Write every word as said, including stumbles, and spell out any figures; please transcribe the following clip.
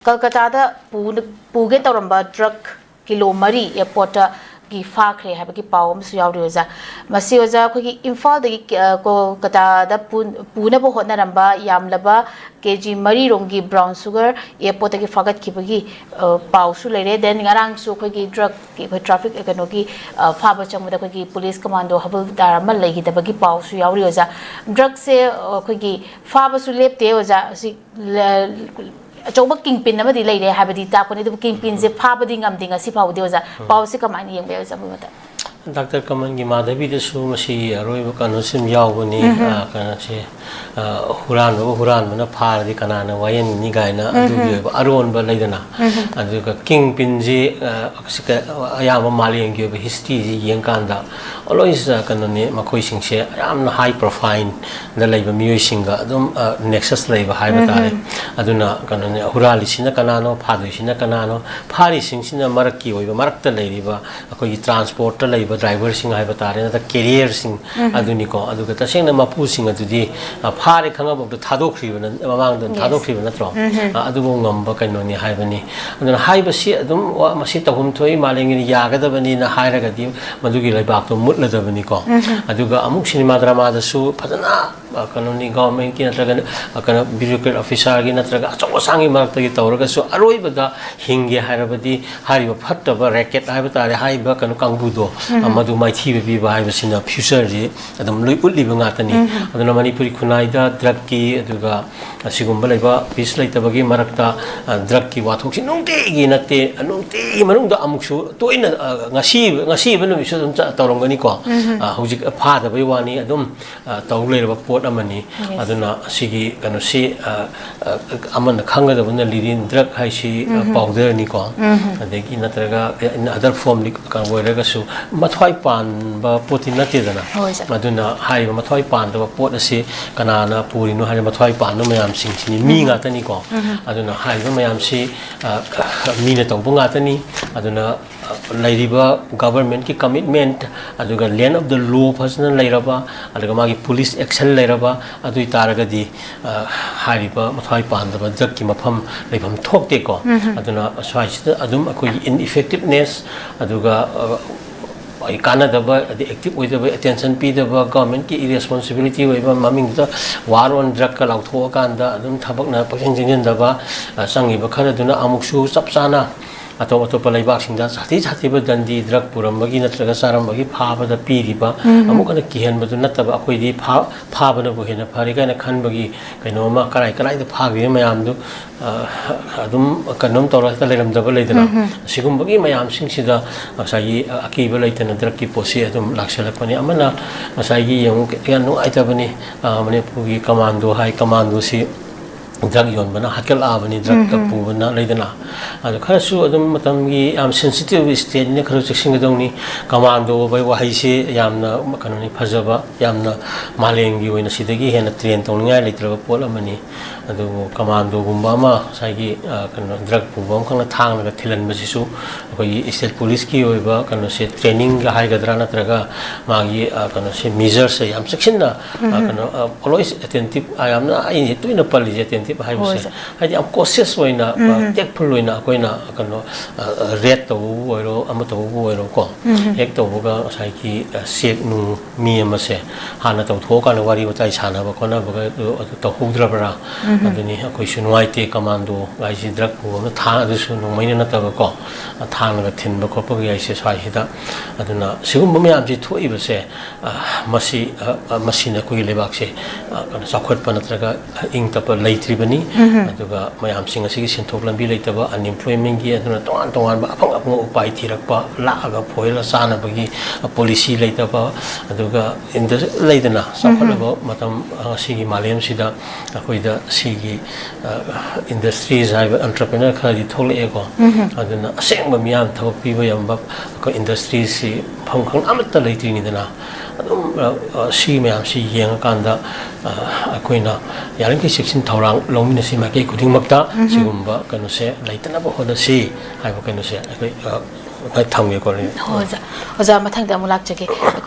ꯀꯜꯀꯇꯥꯗ ꯄꯨ-, ꯄꯨꯒꯦ ꯇꯧꯔꯝꯕ ꯗ꯭ꯔꯒ ꯀꯤꯂꯣ ꯃꯔꯤ ꯑꯦꯌꯔꯄꯣꯔꯠꯇꯒꯤ ꯐꯥꯈ꯭ꯔꯦ ꯍꯥꯏꯕꯒꯤ ꯄꯥꯎ ꯑꯃꯁꯨ ꯌꯥꯎꯔꯤ ꯑꯣꯖꯥ꯫ ꯃꯁꯤ ꯑꯣꯖꯥ ꯑꯩꯈꯣꯏꯒꯤ ꯏꯝꯐꯥꯜꯗꯒꯤ, ꯑ, ꯀꯣꯜꯀꯇꯥꯗ ꯄꯨ-, ꯄꯨꯅꯕ ꯍꯣꯠꯅꯔꯝꯕ ꯌꯥꯝꯂꯕ ꯀꯦ ꯖꯤ ꯃꯔꯤꯔꯣꯝꯒꯤ ꯕ꯭ꯔꯥꯎꯟ ꯁꯨꯒꯔ ꯑꯦꯌꯔꯄꯣꯔꯠꯇꯒꯤ ꯐꯥꯒꯠꯈꯤꯕꯒꯤ, ꯑ, ꯄꯥꯎꯁꯨ ꯂꯩꯔꯦ꯫ Then ꯉꯔꯥꯡꯁꯨ ꯑꯩꯈꯣꯏꯒꯤ ꯗ꯭ꯔꯒꯀꯤ, ꯑꯩꯈꯣꯏ ꯇ꯭ꯔꯥꯐꯤꯛ, ꯀꯩꯅꯣꯒꯤ, ꯑ, ꯐꯥꯕ ꯆꯪꯕꯗ ꯑꯩꯈꯣꯏꯒꯤ ꯄꯨꯂꯤꯁ ꯀꯃꯥꯟꯗꯣ ꯍꯕꯜꯗꯥꯔ ꯑꯃ ꯂꯩꯈꯤꯗꯕꯒꯤ ꯄꯥꯎꯁꯨ ꯌꯥꯎꯔꯤ ꯑꯣꯖꯥ꯫ ꯗ꯭ꯔꯒꯁꯦ, ꯑ, ꯑꯩꯈꯣꯏꯒꯤ ꯐꯥꯕꯁꯨ ꯂꯦꯞꯇꯦ ꯑꯣꯖꯥ꯫ ꯑꯁꯤ ꯂ-, ꯑꯆꯧꯕ ꯀꯤꯡꯄꯤꯟ ꯑꯃꯗꯤ ꯂꯩꯔꯦ ꯍꯥꯏꯕꯗꯤ ꯇꯥꯛꯄꯅꯤ, ꯑꯗꯨꯕꯨ ꯀꯤꯡꯄꯤꯟꯁꯦ ꯐꯥꯕꯗꯤ ꯉꯝꯗꯦ ꯉꯁꯤ ꯐꯥꯎꯕꯗꯤ ꯑꯣꯖꯥ꯫ ꯎꯝ꯫ ꯄꯥꯎꯁꯤ ꯀꯃꯥꯏꯅ ꯌꯦꯡꯕ ꯌꯥꯏ ꯑꯣꯖꯥ, ꯃꯣꯏ ꯃꯇꯝ? ꯗꯥꯛꯇꯔ ꯀꯃꯜꯒꯤ ꯃꯥꯙꯕꯤꯗꯁꯨ ꯃꯁꯤꯒꯤ ꯑꯔꯣꯏꯕ ꯀꯩꯅꯣꯁꯤ ꯑꯗꯨꯝ ꯌꯥꯎꯕꯅꯤ꯫ ꯎꯝ꯫ ꯑ, ꯀꯩꯅꯣꯁꯦ, ꯑ, ꯍꯨꯔꯥꯟꯕꯕꯨ ꯍꯨꯔꯥꯟꯕꯅ ꯐꯥꯔꯗꯤ ꯀꯅꯥꯅ ꯋꯥꯌꯦꯟꯅꯤ ꯀꯥꯏꯅ ꯎꯝ꯫ ꯑꯗꯨꯒꯤ ꯑꯣꯏꯕ ꯑꯔꯣꯟꯕ ꯂꯩꯗꯅ꯫ ꯎꯝ꯫ ꯑꯗꯨꯒ ꯀꯤꯡꯄꯤꯟꯁꯤ, ꯑ, ꯁꯤ ꯀ-, ꯑꯌꯥꯝꯕ ꯃꯥꯂꯦꯝꯒꯤ ꯑꯣꯏꯕ ꯍꯤꯁꯇ꯭ꯔꯤꯁꯤ ꯌꯦꯡꯀꯥꯟꯗ always, ꯑ, ꯀꯩꯅꯣꯅꯤ, ꯃꯈꯣꯏꯁꯤꯡꯁꯦ ꯌꯥꯝꯅ ꯍꯥꯏ ꯄ꯭ꯔꯣꯐꯥꯏꯜꯗ ꯂꯩꯕ ꯃꯤꯑꯣꯏꯁꯤꯡꯒ ꯑꯗꯨꯝ, ꯑ, ꯅꯦꯛꯁꯁ ꯂꯩꯕ ꯍꯥꯏꯕ ꯇꯥꯔꯦ꯫ ꯎꯝ꯫ ꯑꯗꯨꯅ ꯀꯩꯅꯣꯅꯤ, ꯍꯨꯔꯥꯜꯂꯤꯁꯤꯅ ꯀꯅꯥꯅꯣ, ꯐꯥꯗꯣꯏꯁꯤꯅ ꯀꯅꯥꯅꯣ, ꯐꯥꯔꯤꯁꯤꯡꯁꯤꯅ ꯃꯔꯛꯀꯤ ꯑꯣꯏꯕ, ꯃꯔꯛꯇ ꯂꯩꯔꯤꯕ ꯑꯩꯈꯣꯏꯒꯤ ꯇ꯭ꯔꯥꯟꯁꯄꯣꯔꯠꯇ ꯂꯩꯕ ꯗ꯭ꯔꯥꯏꯚꯔꯁꯤꯡ ꯍꯥꯏꯕ ꯇꯥꯔꯦ, ꯅꯠꯇ꯭ꯔꯒ ꯀꯦꯔꯤꯌꯔꯁꯤꯡ ꯎꯝ꯫ ꯑꯗꯨꯅꯤꯀꯣ꯫ ꯑꯗꯨꯒ ꯇꯁꯦꯡꯅ ꯃꯄꯨꯁꯤꯡ ꯑꯗꯨꯗꯤ, ꯑ, ꯐꯥꯔꯦ ꯈꯪꯉꯐꯥꯎꯗ ꯊꯥꯗꯣꯛꯈ꯭ꯔꯤꯕ ꯅ-, ꯃꯃꯥꯡꯗ Yes. ꯊꯥꯗꯣꯛꯈ꯭ꯔꯤꯕ ꯅꯠꯇ꯭ꯔꯣ? ꯎꯝ꯫ ꯑ, ꯑꯗꯨꯕꯨ ꯉꯝꯕ ꯀꯩꯅꯣꯅꯤ ꯍꯥꯏꯕꯅꯤ꯫ ꯑꯗꯨꯅ ꯍꯥꯏꯕꯁꯤ ꯑꯗꯨꯝ ꯋꯥ-, ꯃꯁꯤ ꯇꯧꯐꯝ ꯊꯣꯛꯏ, ꯃꯥꯂꯦꯝꯒꯤꯅ ꯌꯥꯒꯗꯕꯅꯤꯅ ꯍꯥꯏꯔꯒꯗꯤ ꯃꯗꯨꯒꯤ ꯂꯩꯕꯥꯛꯇꯣ ꯃꯨꯠꯂꯗꯕꯅꯤꯀꯣ꯫ ꯎꯝ꯫ ꯑꯗꯨꯒ ꯑꯃꯨꯛ ꯁꯤꯅꯦꯃꯥ ꯗ꯭ꯔꯃꯥꯗꯁꯨ ꯐꯖꯅ, ꯑ, ꯀꯩꯅꯣꯅꯤ, ꯒꯚꯔꯟꯃꯦꯟꯠꯀꯤ ꯅꯠꯇ꯭ꯔꯒ, ꯑ, ꯀꯩꯅꯣ, ꯕ꯭ꯌꯨꯔꯣꯀ꯭ꯔꯦꯠ ꯑꯣꯐꯤꯁꯥꯔꯒꯤ ꯅꯠꯇ꯭ꯔꯒ ꯑꯆꯧ ꯑꯁꯥꯡꯒꯤ ꯃꯔꯛꯇꯒꯤ ꯇꯧꯔꯒꯁꯨ ꯑꯔꯣꯏꯕꯗ ꯍꯤꯡꯒꯦ ꯍꯥꯏꯔꯕꯗꯤ ꯍꯥꯏꯔꯤꯕ ꯐꯠꯇꯕ ꯔꯦꯀꯦꯠ ꯍꯥꯏꯕ ꯇꯥꯔꯦ, ꯍꯥꯏꯔꯤꯕ ꯀꯩꯅꯣ ꯀꯥꯡꯕꯨꯗꯣ, ꯎꯝ꯫ ꯃꯗꯨ ꯃꯥꯏꯊꯤꯕ ꯄꯤꯕ ꯍꯥꯏꯕꯁꯤꯅ ꯐ꯭ꯌꯨꯆꯔꯁꯤ ꯑꯗꯨꯝ ꯂꯣꯏ ꯎꯠꯂꯤꯕ ꯉꯥꯛꯇꯅꯤ꯫ ꯎꯝ꯫ ꯑꯗꯨꯅ ꯃꯅꯤꯄꯨꯔꯤ ꯈꯨꯟꯅꯥꯏꯗ ꯗ꯭ꯔꯒꯀꯤ, ꯑꯗꯨꯒ ꯑꯁꯤꯒꯨꯝꯕ ꯂꯩꯕ, ꯄꯤꯁ ꯂꯩꯇꯕꯒꯤ ꯃꯔꯛꯇ, ꯑ, ꯗ꯭ꯔꯒꯀꯤ ꯋꯥꯊꯣꯛꯁꯤ ꯅꯨꯡꯇꯤꯒꯤ ꯅꯠꯇꯦ, ꯅꯨꯡꯇꯤꯒꯤ ꯃꯅꯨꯡꯗ ꯑꯃꯨꯛꯁꯨ ꯇꯣꯏꯅ, ꯑ, ꯉꯁꯤ, ꯉꯁꯤꯕ ꯅꯨꯃꯤꯠꯁꯨ ꯑꯗꯨꯝ ꯆ-, ꯇꯧꯔꯝꯒꯅꯤꯀꯣ꯫ ꯎꯝ꯫ ꯑ, ꯍꯧꯖꯤꯛ ꯐꯥꯗꯕꯩ ꯋꯥꯅꯤ, ꯑꯗꯨꯝ, ꯑ, ꯇꯧ ꯂꯩꯔꯕ ꯄꯣꯠ ꯑꯃꯅꯤ꯫ Yes. ꯑꯗꯨꯅ ꯑꯁꯤꯒꯤ ꯀꯩꯅꯣꯁꯤ, ꯑ, ꯑ, ꯑꯃꯅ ꯈꯪꯒꯗꯕꯅ ꯂꯤꯔꯤꯟ ꯗ꯭ꯔꯒ ꯍꯥꯏꯁꯤ, ꯑ, ꯎꯝ꯫ ꯄꯥꯎꯗꯔꯅꯤꯀꯣ꯫ ꯎꯝ꯫ ꯑꯗꯒꯤ ꯅꯠꯇ꯭ꯔꯒ in other form ꯑꯣꯏꯔꯒꯁꯨ ꯃꯊ꯭ꯋꯥꯏ ꯄꯥꯟꯕ ꯄꯣꯠꯇꯤ ꯅꯠꯇꯦꯗꯅ꯫ ꯍꯣꯏ, ꯁꯥꯔ꯫ ꯑꯗꯨꯅ ꯍꯥꯏꯔꯤꯕ ꯃꯊ꯭ꯋꯥꯏ ꯄꯥꯟꯗꯕ ꯄꯣꯠ ꯑꯁꯤ ꯀꯅꯥꯅ ꯄꯨꯔꯤꯅꯣ ꯍꯥꯏꯔ ꯃꯊ꯭ꯋꯥꯏ ꯄꯥꯟꯕ ꯃꯌꯥꯝꯁꯤꯡꯁꯤꯅꯤ, ꯃꯤ ꯎꯝ꯫ ꯉꯥꯛꯇꯅꯤꯀꯣ꯫ ꯎꯝ꯫ ꯑꯗꯨꯅ ꯍꯥꯏꯔꯤꯕ ꯃꯌꯥꯝꯁꯤ, ꯑ, ꯃꯤꯅ ꯇꯧꯕ ꯉꯥꯛꯇꯅꯤ꯫ ꯑꯗꯨꯅ ꯂꯩꯔꯤꯕ ꯒꯚꯔꯟꯃꯦꯟꯠꯀꯤ ꯀꯃꯤꯠꯃꯦꯟꯠ, ꯑꯗꯨꯒ land of the law ꯐꯖꯅ ꯂꯩꯔꯕ, ꯑꯗꯨꯒ ꯃꯥꯒꯤ ꯄꯨꯂꯤꯁ ꯑꯦꯛꯁꯟ ꯂꯩꯔꯕ, ꯑꯗꯨ ꯑꯣꯏꯇꯥꯔꯒꯗꯤ, ꯑ, ꯍꯥꯏꯔꯤꯕ ꯃꯊ꯭ꯋꯥꯏ ꯄꯥꯟꯗꯕ ꯗ꯭ꯔꯒꯀꯤ ꯃꯐꯝ ꯂꯩꯐꯝ ꯊꯣꯛꯇꯦꯀꯣ꯫ ꯑꯗꯨꯅ ꯁ꯭ꯋꯥꯏꯁꯤꯗ ꯑꯗꯨꯝ ꯑꯩꯈꯣꯏꯒꯤ ꯏꯟꯏꯐꯦꯛꯇꯤꯞꯅꯦꯁ, ꯑꯗꯨꯒ, ꯑ, ꯑꯩ ꯀꯥꯟꯅꯗꯕ, ꯍꯥꯏꯗꯤ ꯑꯦꯛꯇꯤꯞ ꯑꯣꯏꯗꯕ, ꯑꯦꯇꯦꯟꯁꯟ ꯄꯤꯗꯕ, ꯒꯚꯔꯟꯃꯦꯟꯠꯀꯤ ꯏꯔꯦꯁꯄꯣꯟꯁꯤꯕꯤꯂꯤꯇꯤ ꯑꯣꯏꯕ, ꯃꯃꯤꯡꯗꯨꯗ war on drugꯀ ꯂꯥꯎꯊꯣꯛꯑꯀꯥꯟꯗ ꯑꯗꯨꯝ ꯊꯕꯛꯅ ꯄꯪꯆꯦꯟ ꯆꯦꯟꯁꯤꯟꯗꯕ, ꯑ, ꯆꯪꯉꯤꯕ ꯈꯔꯗꯨꯅ ꯑꯃꯨꯛꯁꯨ ꯆꯞ ꯆꯥꯅ ꯑꯇꯣꯞ ꯑꯇꯣꯞꯄ ꯂꯩꯕꯥꯛꯁꯤꯡꯗ ꯁꯥꯊꯤ ꯁꯥꯊꯤꯕ ꯗꯟꯗꯤ, ꯗ꯭ꯔꯒ ꯄꯨꯔꯝꯕꯒꯤ ꯅꯠꯇ꯭ꯔꯒ ꯆꯥꯔꯝꯕꯒꯤ ꯐꯥꯕꯗ ꯄꯤꯔꯤꯕ, ꯑꯃꯨꯛ ꯍꯟꯅ ꯀꯤꯍꯟꯕꯗꯨ ꯅꯠꯇꯕ, ꯑꯩꯈꯣꯏꯗꯤ ꯐꯥ-, ꯐꯥꯕꯅꯕꯨ ꯍꯦꯟꯅ ꯐꯔꯦ ꯀꯥꯏꯅ ꯈꯟꯕꯒꯤ ꯀꯩꯅꯣ ꯑꯃ, ꯀꯔꯥꯏ ꯀꯔꯥꯏꯗ ꯐꯥꯈ꯭ꯔꯤꯕ ꯃꯌꯥꯝꯗꯨ, ꯑ, ꯑꯗꯨꯝ ꯀꯩꯅꯣꯝ ꯇꯧꯔꯒ ꯍꯦꯛꯇ ꯂꯩꯔꯝꯗꯕ ꯂꯩꯗꯅ꯫ ꯑꯁꯤꯒꯨꯝꯕꯒꯤ ꯃꯌꯥꯝꯁꯤꯡꯁꯤꯗ ꯉꯁꯥꯏꯒꯤ, ꯑ, ꯑꯀꯤꯕ ꯂꯩꯇꯅ ꯗ꯭ꯔꯒꯀꯤ ꯄꯣꯠꯁꯤ ꯑꯗꯨꯝ ꯂꯥꯛꯁꯜꯂꯛꯄꯅꯤ꯫ ꯑꯃꯅ ꯉꯁꯥꯏꯒꯤ ꯌꯦꯡꯉꯨ, ꯌꯥꯝ ꯅꯨꯡꯉꯥꯏꯇꯕꯅꯤ, ꯑ, ꯃꯅꯤꯄꯨꯔꯒꯤ ꯀꯃꯥꯟꯗꯣ ꯍꯥꯏ, ꯀꯃꯥꯟꯗꯣꯁꯤ ꯗ꯭ꯔꯒ ꯌꯣꯟꯕꯅ ꯍꯥꯠꯀꯠꯂꯛꯑꯕꯅꯤ, ꯗ꯭ꯔꯒꯇ ꯄꯨꯕꯅ, ꯂꯩꯗꯅ꯫ ꯑꯗꯣ ꯈꯔꯁꯨ ꯑꯗꯨꯝ ꯃꯇꯝꯒꯤ ꯌꯥꯝ ꯁꯦꯟꯁꯤꯇꯤꯕ ꯁ꯭ꯇꯦꯠꯅꯤꯅ ꯈꯔ ꯆꯦꯛꯁꯤꯟꯒꯗꯧꯅꯤ꯫ ꯀꯃꯥꯟꯗꯣ ꯍꯥꯏꯕ ꯋꯥꯍꯩꯁꯦ ꯌꯥꯝꯅ ꯀꯩꯅꯣꯅꯤ, ꯐꯖꯕ, ꯌꯥꯝꯅ ꯃꯥꯂꯦꯝꯒꯤ ꯑꯣꯏꯅ ꯁꯤꯗꯒꯤ ꯍꯦꯟꯅ ꯇ꯭ꯔꯦꯟ ꯇꯧꯅꯤꯡꯉꯥꯏ ꯂꯩꯇ꯭ꯔꯕ ꯄꯣꯠ ꯑꯃꯅꯤ꯫ ꯑꯗꯨꯕꯨ ꯀꯃꯥꯟꯗꯣꯒꯨꯝꯕ ꯑꯃ ꯉꯁꯥꯏꯒꯤ, ꯑ, ꯀꯩꯅꯣ, ꯗ꯭ꯔꯒ ꯄꯨꯕ ꯑꯃꯈꯛꯅ ꯊꯥꯡꯅꯒ ꯊꯤꯜꯍꯟꯕꯁꯤꯁꯨ ꯑꯩꯈꯣꯏꯒꯤ ꯁ꯭ꯇꯦꯠ ꯄꯨꯂꯤꯁꯀꯤ ꯑꯣꯏꯕ ꯀꯩꯅꯣꯁꯦ, ꯇ꯭ꯔꯦꯅꯤꯡꯒ ꯍꯥꯏꯒꯗ꯭ꯔꯥ, ꯅꯠꯇ꯭ꯔꯒ ꯃꯥꯒꯤ, ꯑ, ꯀꯩꯅꯣꯁꯦ, ꯃꯦꯖꯔꯁꯦ ꯌꯥꯝ ꯆꯦꯛꯁꯤꯟꯅ, ꯑ, ꯀꯩꯅꯣ, ꯑ, always attentive, ꯑ, ꯌꯥꯝꯅ ꯑꯩꯅ ꯇꯣꯏꯅ ꯄꯜꯂꯤꯁꯦ attentive ꯍꯥꯏꯕꯁꯦ, ꯍꯣꯏ, ꯁꯥꯔ꯫ ꯍꯥꯏꯗꯤ ꯌꯥꯝ ꯀꯣꯁꯤꯌꯁ ꯑꯣꯏꯅ, ꯑ, ꯎꯝ꯫ ꯇꯦꯛꯐꯨꯜ ꯑꯣꯏꯅ ꯑꯩꯈꯣꯏꯅ ꯀꯩꯅꯣ, ꯑ, ꯑ, ꯔꯦꯗ ꯇꯧꯕꯕꯨ ꯑꯣꯏꯔꯣ, ꯑꯃ ꯇꯧꯕꯕꯨ ꯑꯣꯏꯔꯣꯀꯣ, ꯎꯝ꯫ ꯍꯦꯛ ꯇꯧꯕꯒ ꯉꯁꯥꯏꯒꯤ, ꯑ, ꯆꯦꯛ ꯅꯨꯡ ꯃꯤ ꯑꯃꯁꯦ ꯍꯥꯟꯅ ꯇꯧꯊꯣꯛꯑꯀꯥꯟꯗ ꯋꯥꯔꯤ ꯋꯥꯇꯥꯏ ꯁꯥꯟꯅꯕ ꯈꯣꯠꯅꯕꯒ ꯑꯗꯨ, ꯑꯗꯨ ꯇꯧꯍꯧꯗ꯭ꯔꯕ꯭ꯔꯥ? ꯎꯝ꯫ ꯑꯗꯨꯅꯤ ꯑꯩꯈꯣꯏꯁꯨ ꯅꯨꯡꯉꯥꯏꯇꯦ, ꯀꯃꯥꯟꯗꯣ ꯍꯥꯏꯁꯤ ꯗ꯭ꯔꯒ ꯄꯨꯕ ꯑꯃ ꯊꯥꯡ, ꯑꯗꯨꯁꯨ ꯅꯣꯡꯃꯩꯅ ꯅꯠꯇꯕꯀꯣ, ꯑ, ꯊꯥꯡꯅꯒ ꯊꯤꯟꯕ ꯈꯣꯠꯄꯒꯤ ꯍꯥꯏꯁꯦ ꯁ꯭ꯋꯥꯏꯁꯤꯗ꯫ ꯑꯗꯨꯅ ꯁꯤꯒꯨꯝꯕ ꯃꯌꯥꯝꯁꯤ ꯊꯣꯛꯏꯕꯁꯦ, ꯑ, ꯃꯁꯤ, ꯑ, ꯑ, ꯃꯁꯤꯅ ꯑꯩꯈꯣꯏꯒꯤ ꯂꯩꯕꯥꯛꯁꯦ, ꯑ, ꯀꯩꯅꯣ, ꯆꯥꯎꯈꯠꯄ ꯅꯠꯇ꯭ꯔꯒ ꯏꯪ ꯇꯞꯄ ꯂꯩꯇ꯭ꯔꯤꯕꯅꯤ꯫ ꯎꯝ꯫ ꯑꯗꯨꯒ ꯃꯌꯥꯝꯁꯤꯡ ꯑꯁꯤꯒꯤ ꯁꯦꯟꯊꯣꯛ ꯂꯝꯕꯤ ꯂꯩꯇꯕ, unemploymentꯀꯤ, ꯑꯗꯨꯅ ꯇꯣꯉꯥꯟ ꯇꯣꯉꯥꯟꯕ ꯑꯐꯪ ꯑꯐꯪꯕ ꯎꯄꯥꯏ ꯊꯤꯔꯛꯄ, ꯂꯥꯛꯑꯒ ꯐꯣꯏꯔꯒ ꯆꯥꯅꯕꯒꯤ, ꯑ, ꯄꯣꯂꯤꯁꯤ ꯂꯩꯇꯕ, ꯑꯗꯨꯒ ꯏꯟꯗ-, ꯂꯩꯗꯅ, ꯆꯥꯎꯈꯠꯂꯕ ꯃꯇꯝ, ꯑ, ꯑꯁꯤꯒꯤ ꯃꯥꯂꯦꯝꯁꯤꯗ ꯑꯩꯈꯣꯏꯗ ꯁꯤꯒꯤ, ꯑ, ꯏꯟꯗꯁꯇ꯭ꯔꯤꯁ ꯍꯥꯏꯕ ꯑꯦꯟꯇꯔꯄ꯭ꯔꯦꯅꯔ ꯈꯔꯗꯤ ꯊꯣꯛꯂꯛꯑꯦꯀꯣ꯫ ꯎꯝ꯫ ꯑꯗꯨꯅ ꯑꯁꯦꯡꯕ ꯃꯤꯌꯥꯝ ꯊꯕꯛ ꯄꯤꯕ ꯌꯥꯕ ꯑꯩꯈꯣꯏ ꯏꯟꯗꯁꯇ꯭ꯔꯤꯁꯤ ꯃꯐꯝ ꯈꯪ ꯑꯃꯠꯇ ꯂꯩꯇ꯭ꯔꯤꯅꯤꯗꯅ꯫ ꯑꯗꯨꯝ, ꯑ, ꯑ, ꯁꯤ ꯃꯌꯥꯝꯁꯤ ꯌꯦꯡꯉꯀꯥꯟꯗ, ꯑ, ꯑꯩꯈꯣꯏꯅ ꯌꯥꯔꯤꯈꯩ ꯆꯦꯛꯁꯤꯟ ꯊꯧꯔꯥꯡ ꯂꯧꯃꯤꯟꯅꯁꯤ ꯃꯥꯏꯀꯩ ꯈꯨꯗꯤꯡꯃꯛꯇ꯫ ꯎꯝ꯫ ꯁꯤꯒꯨꯝꯕ ꯀꯩꯅꯣꯁꯦ ꯂꯩꯇꯅꯕ ꯍꯣꯠꯅꯁꯤ ꯍꯥꯏꯕ ꯀꯩꯅꯣꯁꯦ ꯑꯩꯈꯣꯏ, ꯑ, ꯊꯝꯒꯦꯀꯣ꯫ ꯍꯣꯏ, ꯑꯣꯖꯥ꯫ ꯑꯣꯖꯥ, ꯃꯊꯪꯗ ꯑꯃꯨꯛ ꯂꯥꯛꯆꯒꯦ꯫ ꯑꯩꯈꯣꯏ